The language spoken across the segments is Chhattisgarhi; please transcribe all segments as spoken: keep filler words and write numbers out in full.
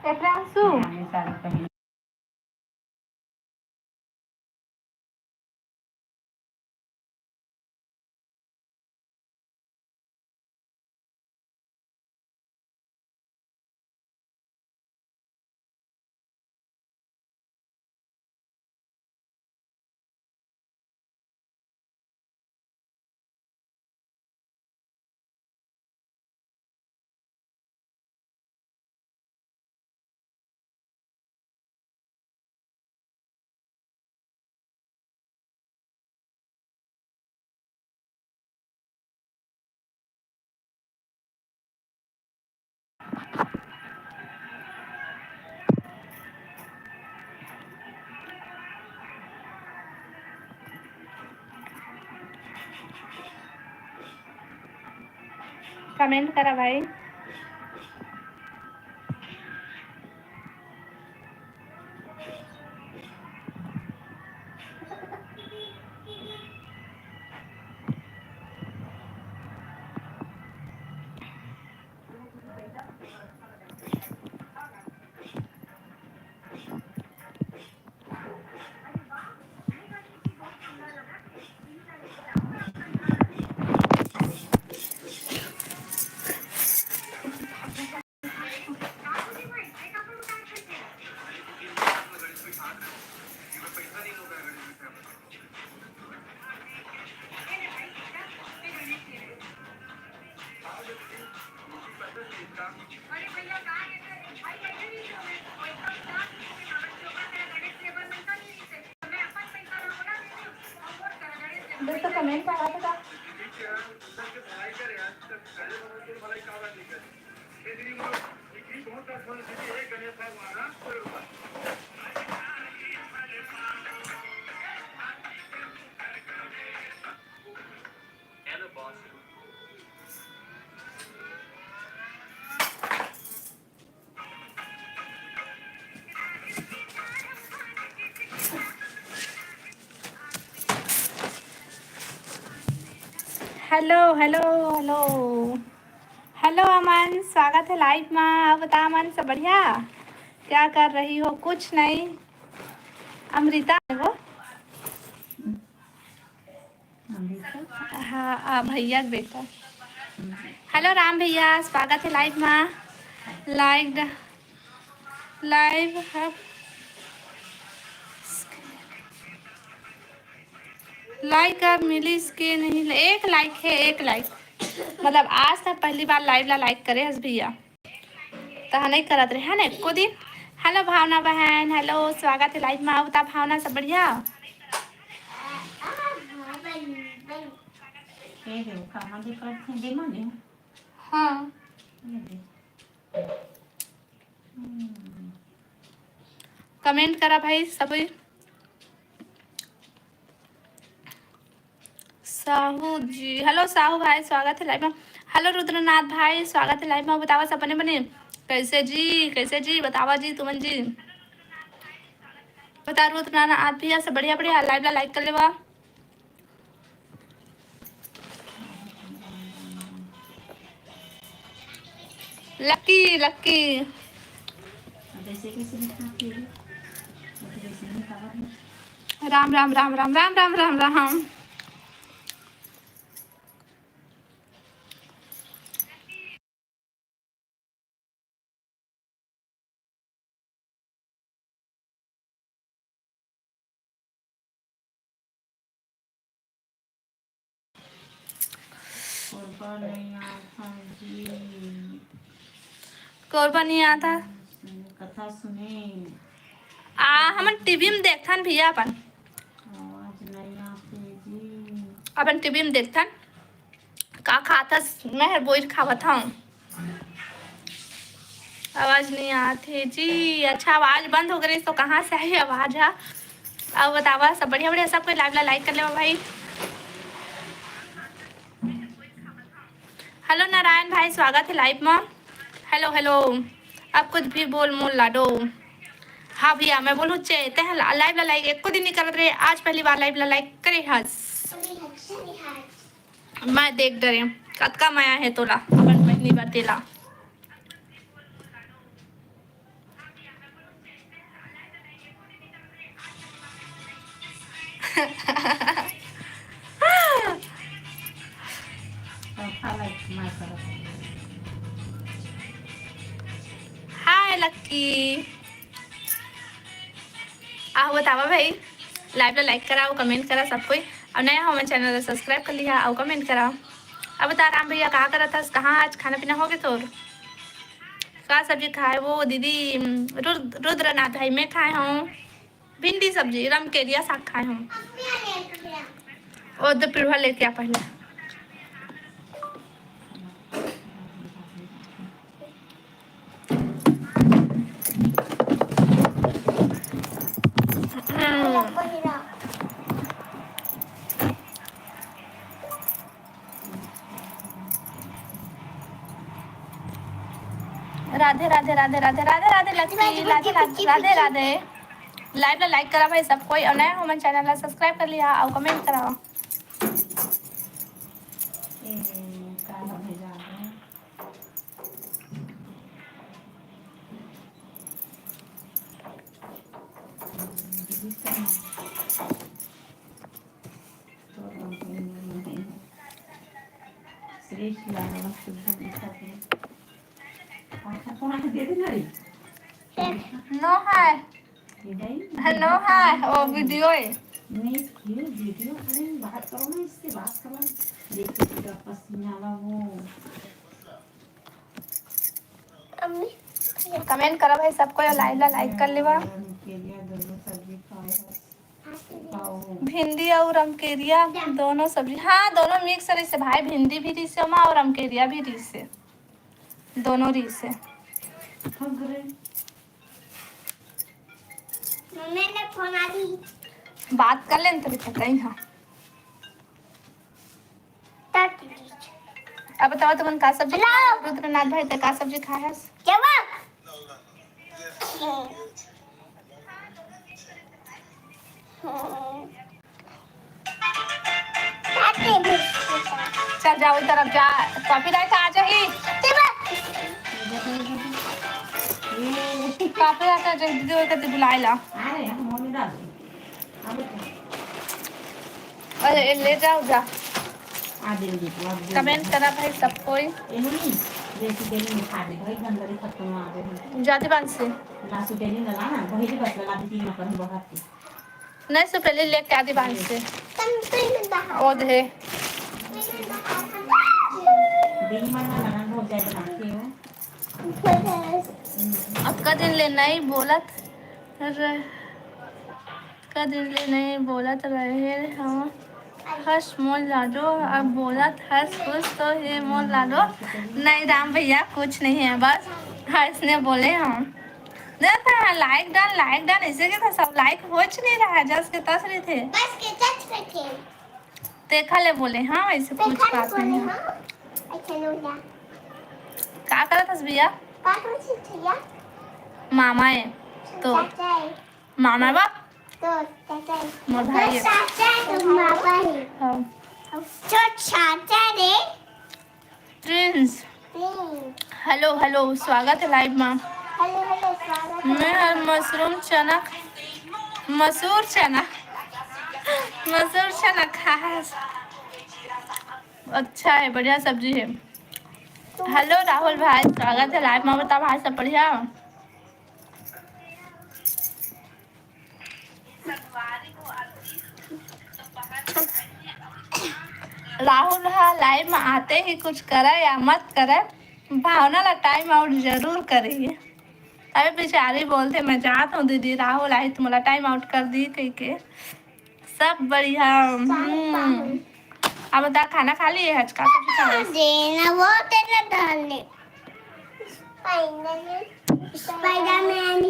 प्रियांशु। कमेंट करा भाई। दोस्तों, कमेंट करा था। Hello, hello, hello. हेलो अमन, स्वागत है लाइव मा। अब बता अमन, सब बढ़िया? क्या कर रही हो? कुछ नहीं। अमृता है वो। अमृता? हाँ, आ, भैया के बेटा। हेलो राम भैया, स्वागत है लाइव मा। लाइव ड-, लाइव है। लाइक अब मिलिस के नहीं? एक लाइक है, एक लाइक। मतलब आज तक पहली बार लाइव ला लाइक करे हस भैया। तहा नहीं करत रहे है ना एको दिन। हेलो भावना बहन, हेलो, स्वागत है लाइव मा। बता भावना, सब बढ़िया? ये देखो, कहाँ दिखाते हैं, दे माने? हाँ। ये दे। हम्म। कमेंट करा भाई सभी। साहू जी, हेलो साहू भाई, स्वागत है लाइव में। हेलो रुद्रनाथ भाई, स्वागत है लाइव में। बतावा सब बने बने, कैसे जी, कैसे जी, बतावा जी तुमन जी। बता रुद्रनाथ भैया, सब बढ़िया बढ़िया, लाइव ला लाइक कर लेवा। Lucky, lucky. राम, राम, राम, राम। कोरबा नहीं आता जी। कोरबा नहीं आता। कथा सुने। आ, हमन टीवी में देखथन भैया अपन। आवाज नहीं आते जी। अपन टीवी में देखथन। का खाथस? मैं हर बोइर खावत हूँ। आवाज नहीं आत हे जी। अच्छा, आवाज बंद हो गई तो कहाँ से आई आवाज हा? अब बतावा, सब बढ़िया बढ़िया, सब कोई लाइव ला लाइक कर लेवा भाई। हेलो नारायण भाई, स्वागत है लाइव में। हेलो हेलो, अब कुछ भी बोल मोर लाडो। हाँ भैया, मैं बोलूँ चे, ते लाइव ला लाइक एको दिन नहीं करत रहे, आज पहली बार लाइव ला लाइक करे हस। मैं देख डरे, कतका मया हे तोला, अपन बहिनी बर तेला। तोहफा लाइक माय तरफ। हाय लक्की। आहो बतावा भाई, लाइव ला लाइक करा अउ कमेंट करा सब कोई। अउ नया हो हमर चैनल ला सब्सक्राइब कर लिहा अउ कमेंट करा। अब बता राम भैया, का करत हस, कहाँ आज खाना पीना हो गे तोर? का सब्जी खाए वो दीदी? रुद्र, रुद्रनाथ भाई, मैं खाए हूँ भिंडी सब्जी, रमकेरिया साग खाए हूँ। ओ तो पिढ़वा लेके आ पहले। राधे राधे राधे राधे राधे राधे लक्की, राधे राधे राधे राधे। लाइव ला लाइक करा भाई सब कोई, अउ नया हो मन चैनल ला सब्सक्राइब कर लिहा अउ कमेंट करा। श्रेष्ठ लागल शुभम लिखा के। अच्छा, कौन आके दे देना रे? नो हाय। ये नहीं? नो हाय, ओ वीडियो है। नहीं, ये वीडियो, अरे बात करो ना, इससे बात करो। देखो पूरा पसीना वाला वो। कमेंट करा भाई सब कोई, लाइव ला लाइक कर लेवा। भिंडी अउ रमकेरिया दोनों सब्जी, हाँ दोनों मिक्स रहिसे भाई, भिंडी भी रहिसे ओमा अउ रमकेरिया भी रहिसे, दोनों रहिसे। मम्मी ने फोन आ रही। बात कर लेन तभी पता ही हाँ। अब बताओ तुमन का सब्जी खाए? रुद्रनाथ भाई, ते का सब्जी खाए हस? जवाब। चल जाओ, इस तरफ जा, कॉपीराइट आ जाही। कॉपीराइट आ जाही, दीदी, ओकर बुलाए ला। अरे, ले जाओ जा। आ दे, दे, दे, आ दे। कमेंट करा भाई सब कोई। एहू नहीं, जैसे तेरी में खा दे, भाई, गंदगी खत्म आ गई। जाति बांध से। ना सुटेली ना लाना, वही भी बस लगा दी, तीन नंबर हम बहुत थी। नहीं, सुपेली लेके आदि बांध से। ओ दे। दिन मन में नरम हो जाए, बनाते हो। अतका दिन ले नहीं बोलत रहे, अतका दिन ले नहीं बोलत रहे हम। हर्ष मोर लाडो, अब बोलत हर्ष कुछ तो हे मोर लाडो। नहीं राम भैया, कुछ नहीं है, बस हर्ष ने बोले हम। देखा, लाइक डाल, लाइक डाल, ऐसे के था सब, लाइक होच नहीं रहा है, जस के तस रही थे। बस के तस रही थे। देखा ले बोले, हाँ, ऐसे कुछ देखा ले बात बोले, नहीं है। हाँ, ऐसे नहीं है। का करत हस भैया? का करत हस भैया? मामा है तो। चाचा है। मामा बा? तो चाचा है। मोर भाई है। चाचा है तो मामा है। हाँ। तो चाचा रे। प्रिंस। प्रिंस। हेलो, हेलो, स्वागत है लाइव में। हेलो, हेलो, स्वागत है। मैं हर मशरूम चना, मसूर चना, मसूर चना खाए। अच्छा है, बढ़िया सब्जी है। हेलो राहुल भाई, स्वागत है लाइव में। बता भाई, सब बढ़िया? राहुल ह लाइव में आते ही कुछ करे या मत करे, भावना ला टाइम आउट जरूर करी। अबे बेचारी बोलथे, "मैं जात हूँ दीदी, राहुल आही तो मोला टाइम आउट कर दी," कहिके। सब बढ़िया। हम्म। अब बता, खाना खा लिए? आज का सब्जी खाए? देना वो तेरा डालने। Spiderman, Spiderman,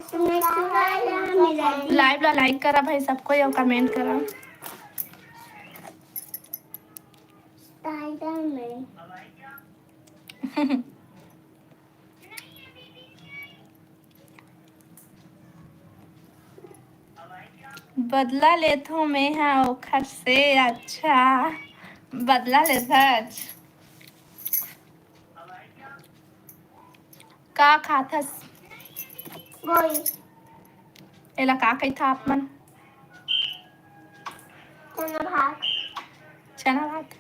Spiderman. लाइव ला लाइक करा भाई सबको, या कमेंट करा। स्पाइडरमैन। बदला लेथों मैं हा ओखर से। अच्छा, बदला लेथस। का खाथस? गोई। एला का कहिथा आप मन? चना भात।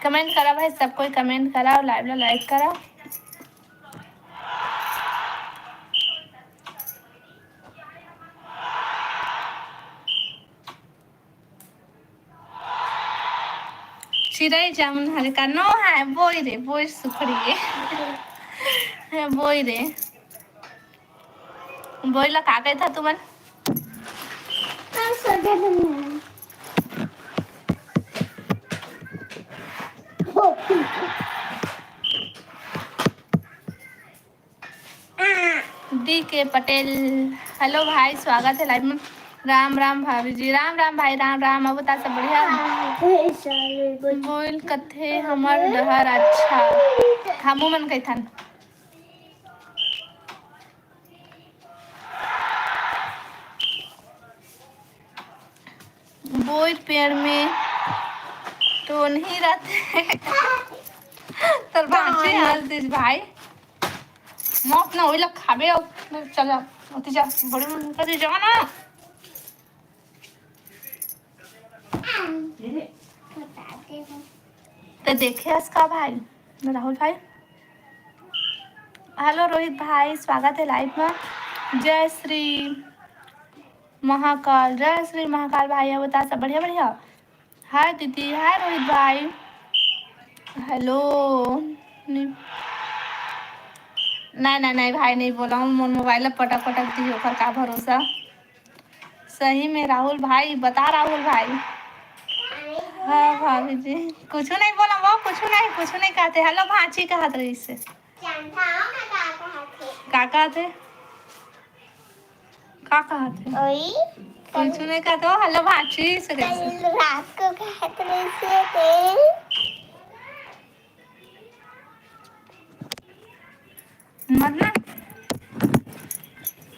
कमेंट करा भाई, सब कोई कमेंट करा और लाइव ला लाइक करा। चिरई जामुन हरे का नो है, बोई रे, बोई सुखड़ी है। है बोई रे। बोई ला का कहता तुमन? डी के पटेल, हेलो भाई, स्वागत है लाइव में। राम राम भाभी जी, राम राम भाई, राम राम। अब बता, सब बढ़िया? बोल कथे हमर डहर, अच्छा, हमू मन कहिथन। बोइर पेड़ में तो नहीं रहते। तोर भांचे हाल दिस भाई। मौत ना होइला खाबे। अब चल, ओती जा, बड़ी मन कर जा ना। तो देखे हस का भाई, राहुल भाई? हेलो रोहित भाई, स्वागत है लाइव में। जय श्री महाकाल, जय श्री महाकाल भाई, बता सब बढ़िया बढ़िया। हाय दीदी, हाय रोहित भाई। हेलो। नहीं, नहीं, नहीं, नहीं भाई, नहीं बोला हूँ, मोर मोबाइल ला पटक पटक दी, ओकर का भरोसा। सही में राहुल भाई, बता राहुल भाई। हाँ भाभी जी, कुछ नहीं बोला वो, कुछ नहीं, कुछ नहीं कहते। हेलो भांची कहत रहिस हे। का कहत हे? का कहत हे? ओई। कुछ नहीं कहते हो, हेलो भांची से कहिस हे। कल रात को कहत रहिस हे ते। मतलब,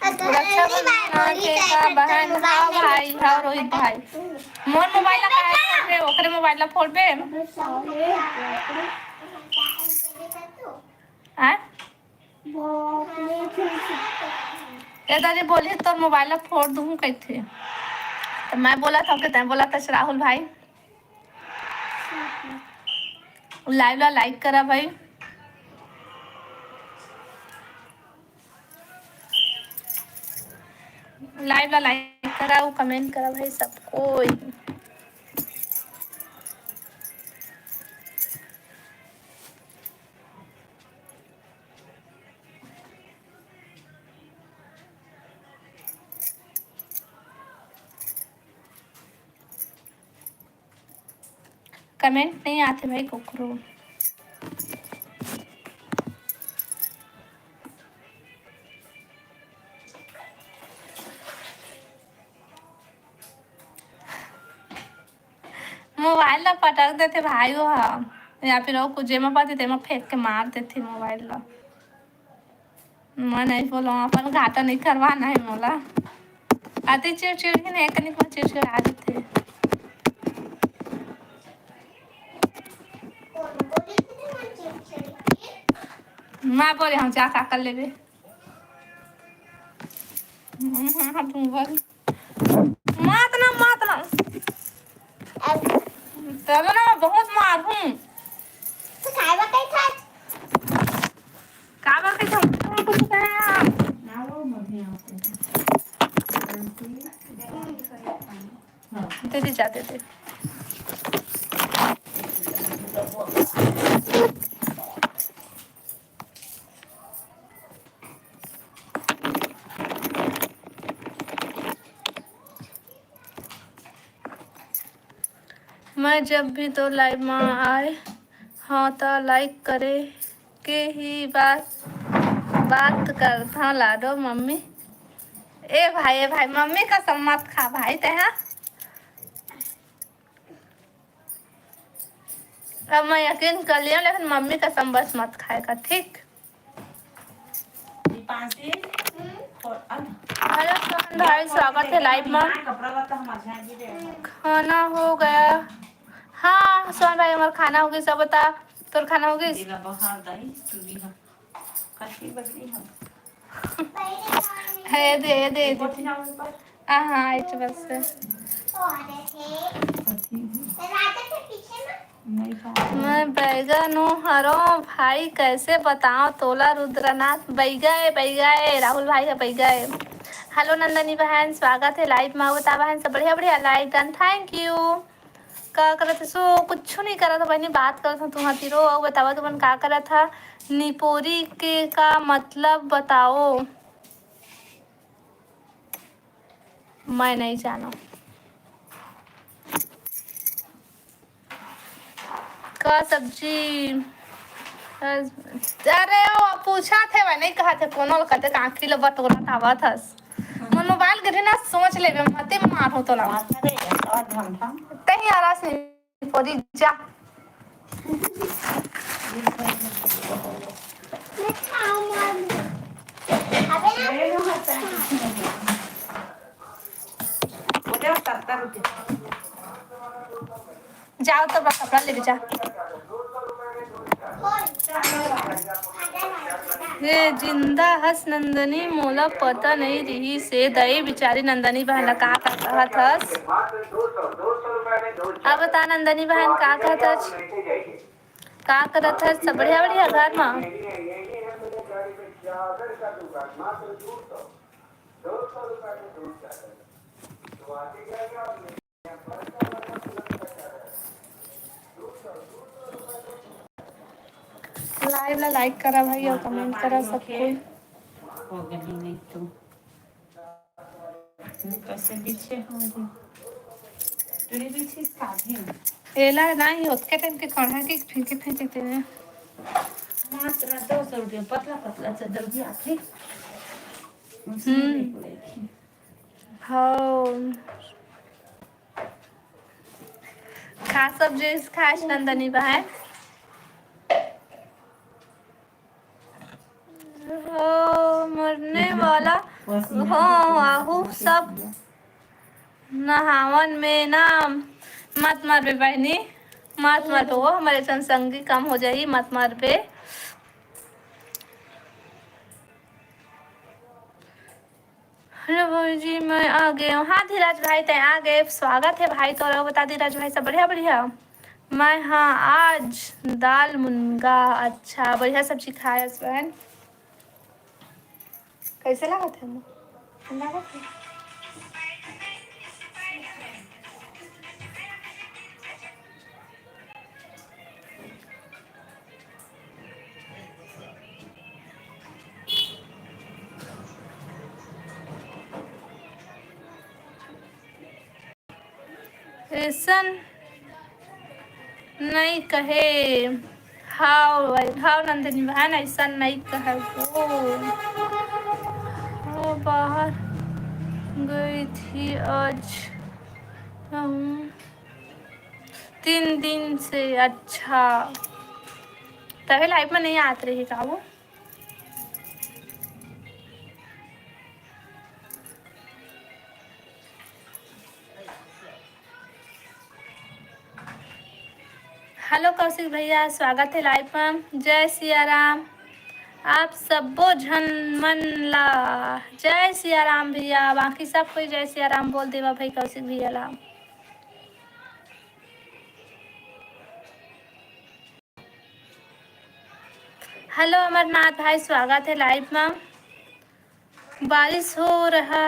रक्षाबंधन के का बहन, हाँ भाई, हाँ रोहित भाई। मोर मोबाइल ला काहे फोड़बे? ओकरे मोबाइल ला फोड़बे? आय? ए दादी बोली, तोर मोबाइल ला फोड़ दूँ कहिथे। तो मैं बोला था कि तैं बोला था राहुल भाई। लाइव ला लाइक करा भाई, लाइव ला लाइक करा, वो कमेंट करा भाई सब कोई। कमेंट नहीं आते भाई कोकरो। मोबाइल ला पटक देथे भाई वो ह, या फिर वो कुछ जेमा पाती तेमा फेंक के मार देथे मोबाइल ला। मैं नहीं बोलूँ, अपन घाटा नहीं करवाना है मोला। अति चिड़चिड़ ही नहीं, कनिक मैं चिड़चिड़ आ जथे। मैं बोले हम जा का कर लेबे। हम्म, हाँ, हाँ, तुम बोल। मात ना, मात ना। तब ना बहुत मार हूँ। तो खाए बा कहीं खा। का बा कहीं खा? कुछ खाया? दे दे, जा दे दे। मैं जब भी तो लाइव में आए, हाँ, तो लाइक करे के ही बात, बात करथा लाडो मम्मी। ए भाई, ए भाई, मम्मी कसम मत खा भाई, ते हाँ। अब मैं यकीन कर लिया, लेकिन मम्मी कसम बस मत खाएगा, ठीक? हेलो सोहन भाई, स्वागत है लाइव में। खाना हो गया? हाँ, सुमन भाई, हमर खाना हो गइस। अब बता, तोर खाना हो गइस? दिला बहार दाई, तू भी हम। कथी बदली हम? हे दे, हे दे, हे दे। कोठी ना ऊपर। हाँ, हाँ, आइच बस। कथी? मैं बैगा नो हरो भाई, कैसे बताओ तोला रुद्रनाथ? बैगा ए, बैगा ए, राहुल भाई ह बैगा ए। हेलो नंदनी बहन, स्वागत है लाइव में। बता बहन सब बढ़िया, बढ़िया, लाइक डन, थैंक यू। का करत हसो? कुछ नहीं करत ह बहनी, बात करत ह तुहा तीरो। अउ बतावा तुमन का करत ह? निपोरी के का मतलब बताओ? मैं नहीं जानो। का सब्जी? अरे ओ पूछा थे, मैं नहीं कहा थे कोनो ल कते काकी ल बटोरा तावत हस। मन मोबाइल गिरही ना, सोच लेबे, मते मार हो तोला। अच्छा रे, और ढंग ढंग। तही आरास नहीं पड़ी जा। जाओ तो बस कपड़ा ले जा। हे जिंदा हस नंदनी, मोला पता नई रिहिस हे दई, बिचारी नंदनी बहन ला का का कहत हस। अब बता नंदनी बहन का कहत हस, का करत हस? सब बढ़िया बढ़िया घर मा? लाइव ला लाइक करा भाई और कमेंट करा सब कोई। हो गई नहीं तो। कैसे पीछे हो गई? तेरे पीछे साधी। एला नहीं होत के टाइम के कढ़ा के फेंके फेंके तेरे। मात्र दो सौ रुपया पतला पतला चादर भी आथे। उसमें हम्म। भी बोले थी। हाँ। खा सब जे खास नंदनी बहन। ओ, मरने वाला हो, आहू सब नहावन में ना। मत मरबे बहनी, मत मरबे, वो हमर अइसन संगी कम हो जाही, मत मरबे। हेलो भौजी, मैं आ गए हूँ। हाँ धीरज भाई, तै आ गए, स्वागत है भाई तोरा। बता धीरज भाई, सब बढ़िया? बढ़िया। मैं हाँ आज दाल मुनगा, अच्छा बढ़िया सब्जी खाए हस बहन। कैसे लागत है? ठंडा लागत है? अइसन नई कहे। हाव, हाव नंदिनी बहन, अइसन नई कहे। ओ, ओ, बाहर गई थी आज। हम तीन दिन से। अच्छा, तभी लाइव में नहीं आत रही का वो? हेलो कौशिक भैया, स्वागत है लाइव पर। जय सिया राम, आप सबो झन मन ला जय सिया राम भैया। बाकी सब कोई जय सिया राम बोल देवा भाई कौशिक भैया ला। हेलो अमरनाथ भाई, स्वागत है लाइव में। बारिश हो रहा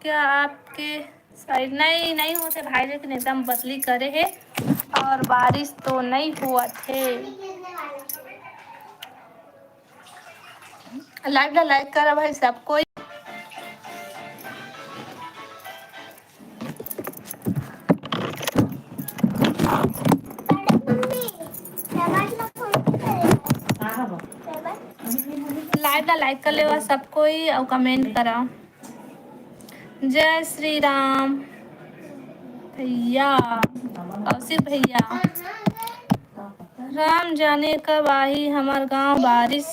क्या आपके साइड? नहीं, नहीं होते भाई, लेकिन एकदम बदली करे है और बारिश तो नहीं हुआ थे। लाइव ला लाइक करा भाई सब कोई। लाइव ला लाइक कर लेवा सब कोई और कमेंट करा। जय श्री राम भैया, कौशिक भैया। राम जाने कब आही हमर गांव बारिश।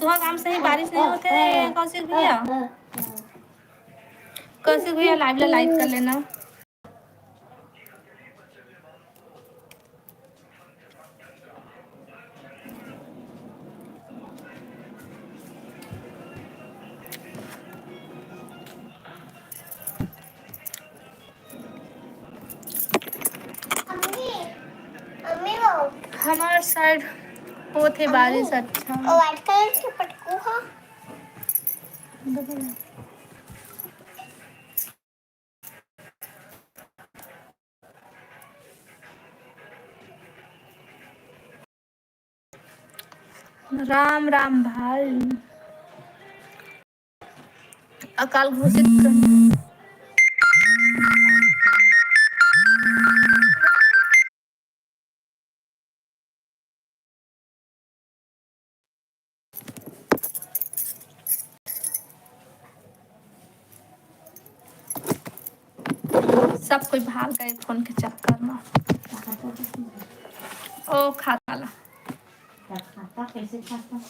तुहा गांव सही बारिश नहीं होते रे कौशिक भैया? कौशिक भैया लाइव ला लाइक कर लेना। हमार side होत हे बारिश। अच्छा, व्हाइट कलर के पटकू हा। राम राम भाई। अकाल घोषित कर। सब कोई भाग गए फोन के चक्कर में। ओ खाता ला। खाता कैसे खाता?